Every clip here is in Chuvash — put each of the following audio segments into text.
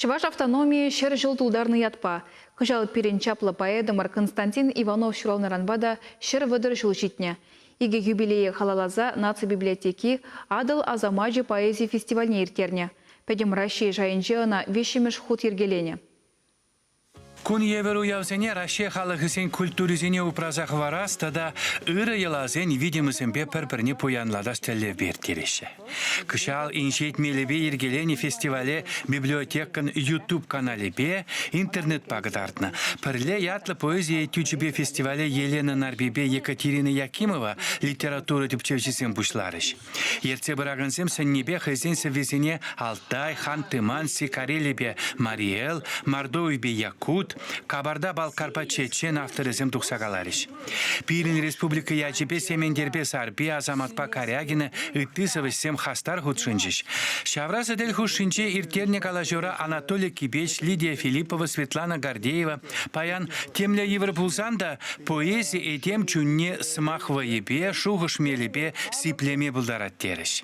Чӑваш автономийӗ 100 ҫул тултарнӑ ятпа кӑҫал пирӗн чаплӑ поэтӑмӑр Константин Иванов ҫуралнӑранпа та 130 ҫул ҫитнӗ. Икӗ юбилее халалласа Наци библиотеки Атӑл асамачӗ поэзи фестивальне ирттернӗ. Пӗтӗм Раҫҫей шайӗнче ӑна виҫҫӗмӗш хут йӗркеленӗ. Кун евӗр уявсене Раҫҫей халӑхӗсен культурисене упраса хӑварас тата ырӑ йӑласен витӗмӗсемпе пӗр-пӗрне пуянлатас тӗллевпе ирттереҫҫӗ. Кӑҫал инҫет мелӗпе йӗркеленӗ фестивале библиотекӑн YouTube-каналӗпе, интернетпа кӑтартнӑ. Пӗрле ятлӑ поэзи этючӗпе фестивале Елена Нарпипе Екатерина Якимова литература тӗпчевҫисем пуҫларӗҫ. Ертсе пыракансем сӗннипе хӑйсен сӑввисене Алтай, Ханты-Манси, Карелипе Мариэл, Мордовипе Якут, Кабарда-Балкарпа Чечен авторӗсем тухса каларӗҫ. Пирӗн республика ячӗпе Сементерпе Сарпи, Асаматпа Карягина ытти сӑвӑҫсем хастар хутшӑнчӗҫ. Ҫавра сӗтел хушшинче ирттернӗ калаҫура Анатолий Кипеч, Лидия Филиппова, Светлана Гордеева паян темле йывӑр пулсан та поэзи этем чунне сӑмах вӑйӗпе, шухӑш мелӗпе сиплеме пултарать терӗҫ.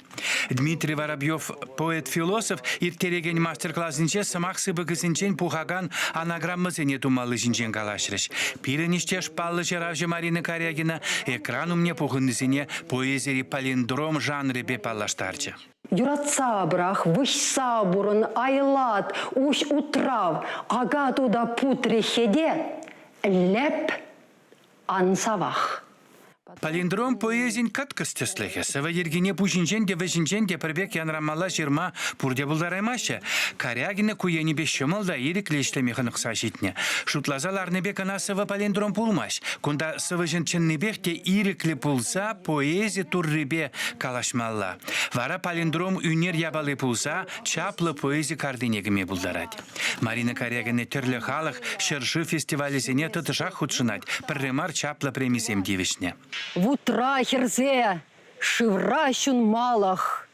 Дмитрий Воробьев поэт-философ ирттерекен мастер-класӗнче сӑмах сыпӑкӗсенчен пухакан анаграммӑсене тумалли ҫинчен калаҫрӗҫ. Пирӗн ӗҫтеш паллӑ ҫыравҫӑ Марина Карягина экран умне пухӑннисене поэзири палиндром жанрӗпе паллаштарчӗ. Юратса пӑрах, выҫса пурӑн, айлат, уҫ утрав, ака тута путрӗ хете, лӗп ансавах. Палиндром поэзин кӑткӑс тӗслӗхӗ. Сӑвӑ йӗркине пуҫӗнчен те вӗҫӗнчен те пӗр пек янрамалла ҫырма пурте пултараймаҫҫӗ. Карягина ку енӗпе ҫӑмӑл та ирӗклӗ ӗҫлеме хӑнӑхса ҫитнӗ. Шутласа ларнипе кӑна сӑвӑ палиндром пулмасть. Кунта сӑвӑҫӑн чӑннипех те ирӗклӗ пулса поэзи туррипе калаҫмалла. Вара палиндром ӳнер япали пулса чаплӑ поэзи картине кӗме пултарать. Марина Карягина тӗрлӗ халӑх, ҫӗршыв фестивалӗсене тӑтӑшах хутшӑнать, пӗрре мар чаплӑ премисем тивӗҫнӗ. Вутра хӗрсе, шывра ҫунмалӑх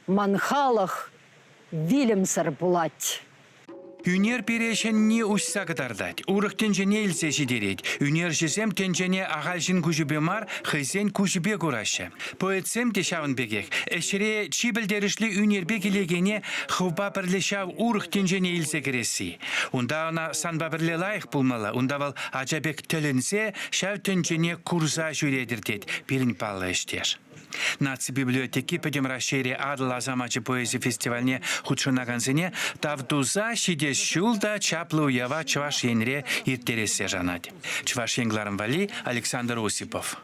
ман халӑх вилӗмсӗр пулать. Ӳнер пире ҫӗнни уҫса кӑтартать, урӑх тӗнчене илсе ҫитерет. Ӳнерҫӗсем тӗнчене ахаль ҫын куҫӗпе мар, хӑйсен куҫӗпе кураҫҫӗ. Поэтсем те ҫавӑн пекех ӗҫре чи пӗлтерӗшли ӳнерпе килекене хӑвпа пӗрле ҫав урӑх тӗнчене илсе кӗресси. Унта ӑна санпа пӗрле лайӑх пулмалла, унта вӑл ача пек тӗлӗнсе ҫав тӗнчене курса ҫӳретӗр тет пирӗн паллӑ ӗҫтеш. Наци библиотеки Пӗтӗм Раҫҫейри Атӑл асамачӗ поэзи фестивальне хутшӑнакансене тав туса ҫитес ҫул та чаплӑ уява Чӑваш Енре ирттерессе шанать. Чӑваш Ен кӑларӑм валли Александр Осипов.